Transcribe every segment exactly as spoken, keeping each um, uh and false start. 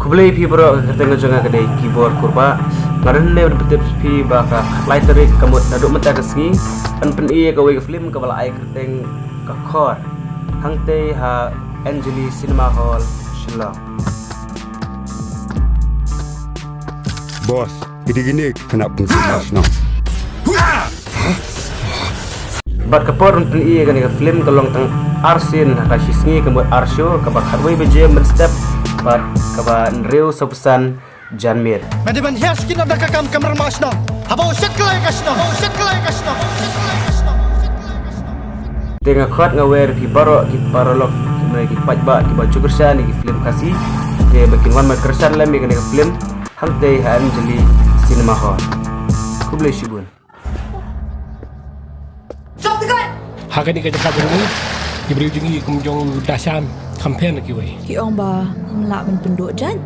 Khublei phi baroh, ka kyrteng ka jong nga ka dei Kibor Kurbah. Nga don hangne ban pyntip phi ba ka khatlai tarik ka mut naduh mynta ka sngi ban pyni ïa kawei ka film kaba la ai kyrteng Ka Khor, hangtei ha Anjali Cinema Hall, Shillong. Boss, ki dei kine ki khynnah pynjah shnong. Bad ka por ban pyni ïa kane ka film ka long tang ar sien ha ka shi sngi, ka mut ar show, kaba khatwei baje mynstep bad kaba hynriew sawphew san janmiet. Meda ban hiar skin da ka kam kamar ma shnong. Haba u shet klai ka shnong, u shet klai ka shnong, u shet klai ka shnong, u shet klai ka shnong. Te nga khot nga wer phi baroh ki paralok, ki mei ki paidbah kiba ju kyrshan ïa ki film Khasi. Te ba kin wan ban kyrshan lem ïa kane ka film hangtei ha Anjali Cinema Hall. Khublei shibun. Ha kane ka jaka jong ngi, ki briew jong ngi kum jong u Dashan, kham pher na kiwei. Ki ong ba ym lah ban pynduh jait.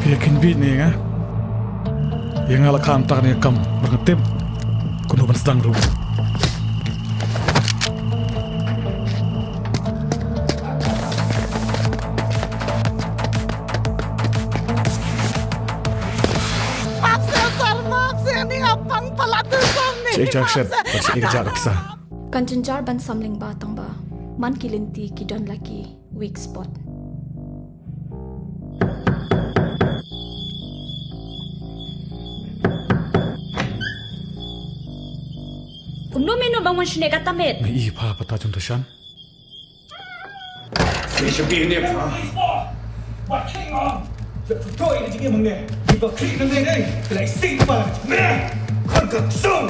Phi ïa kynbiej ne ïa nga? Ïa nga la kham tak ne kam, ba nga tip kumno ban sdang ruh. Map se sir, map se, ni nga pang palat tu sam ni. Che jak shet, ba che ni ka jak sa. Kan jynjar ban samling ba tang ba man ki lynti ki don la ki weak spot. Kumno meno bang wan shne kata met? Ngi i pha pata jong Dashan. Shisha bi ne pha. Ba king on. Ja tu toy ni jige mangne. Di ba kri nangne dei. Kelai sing pa. Me. Khon ka sung.